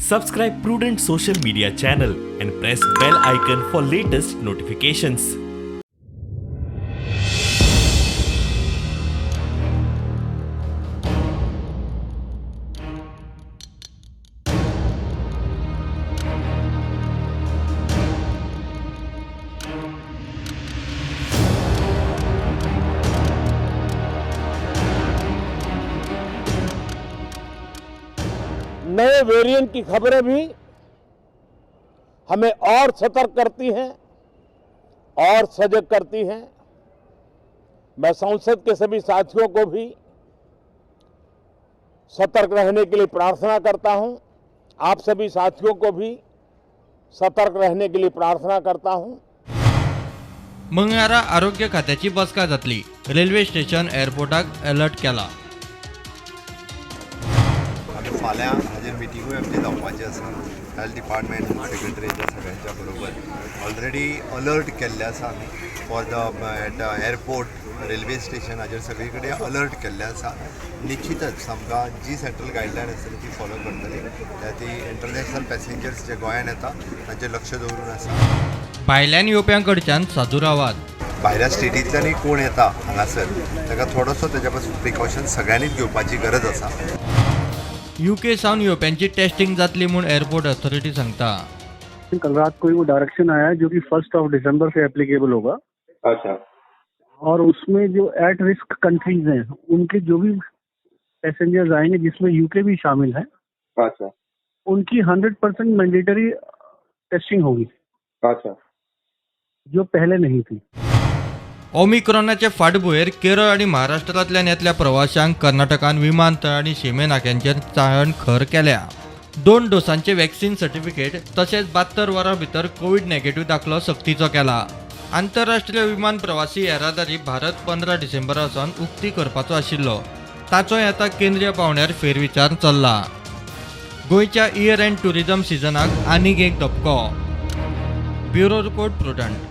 Subscribe Prudent social media channel and press bell icon for latest notifications. नए variant की खबरें भी हमें और सतर्क करती हैं और सजग करती हैं। मैं संसद के सभी साथियों को भी सतर्क रहने के लिए प्रार्थना करता हूं। आप सभी साथियों को भी सतर्क रहने के लिए प्रार्थना करता हूं। मंगळारा आरोग्य खात्याची बसका जातली। रेल्वे स्टेशन एअरपोर्टाक अलर्ट केला। फाल्यां हाजेर मिटिंगूय आमची जावपाची आसा। हेल्थ डिपार्टमेंट सेक्रेटरीच्या सगळ्यांच्या बरोबर ऑलरेडी अलर्ट केल्ले आसा आमी for the at airport, railway station हाजेर सगळी कडेन अलर्ट केल्ले आसा। निश्चितच आमकां जी सेंट्रल गायडलायन आसतली ती फॉलो करतली। त्या ती इंटरनॅशनल पॅसेंजर्स जे गोंयान येता तांचेर लक्ष दवरून आसा। भायल्यान येवप्यां कडच्यान सादूर रावात। भायल्या स्टेटींतल्यानूय कोण येता हांगासर ताका थोडोसो तेज्या पासून प्रिकॉशन सगळ्यांनीच घेवपाची गरज आसा। यूके सावन येवप्यांची टेस्टिंग जातली म्हूण एअरपोर्ट अथॉरिटी सांगता। कल रात को ही वो डायरेक्शन आया है जो कि 1 दिसंबर से एप्लीकेबल होगा। अच्छा। और उसमें जो एट रिस्क कंट्रीज हैं उनके जो भी पैसेंजर्स आएंगे जिसमें यूके भी शामिल है, अच्छा, उनकी 100% मैंडेटरी टेस्टिंग होगी। अच्छा, जो पहले नहीं थी। ओमिक्रॉनाचे फाटभुंयेर केरळ आनी महाराष्ट्रांतल्यान येतल्या प्रवाशांक कर्नाटकान विमानतळ आनी शिमे नाक्यांचेर चाळण खर केल्या। 2 डोसांचे वॅक्सिन सर्टिफिकेट तशेंच 72 वरां भितर कोवीड नेगेटिव्ह दाखलो सक्तीचो केला। आंतरराष्ट्रीय विमान प्रवासी येरादारी भारत 15 डिसेंबरा सावन उक्ती करपाचो आशिल्लो, ताचोय आतां केंद्रीय पांवड्यार फेरविचार चल्ला। गोंयच्या इयर एंड ट्युरिझम सिजनाक आनीक एक धपको। Bureau report, Prudent.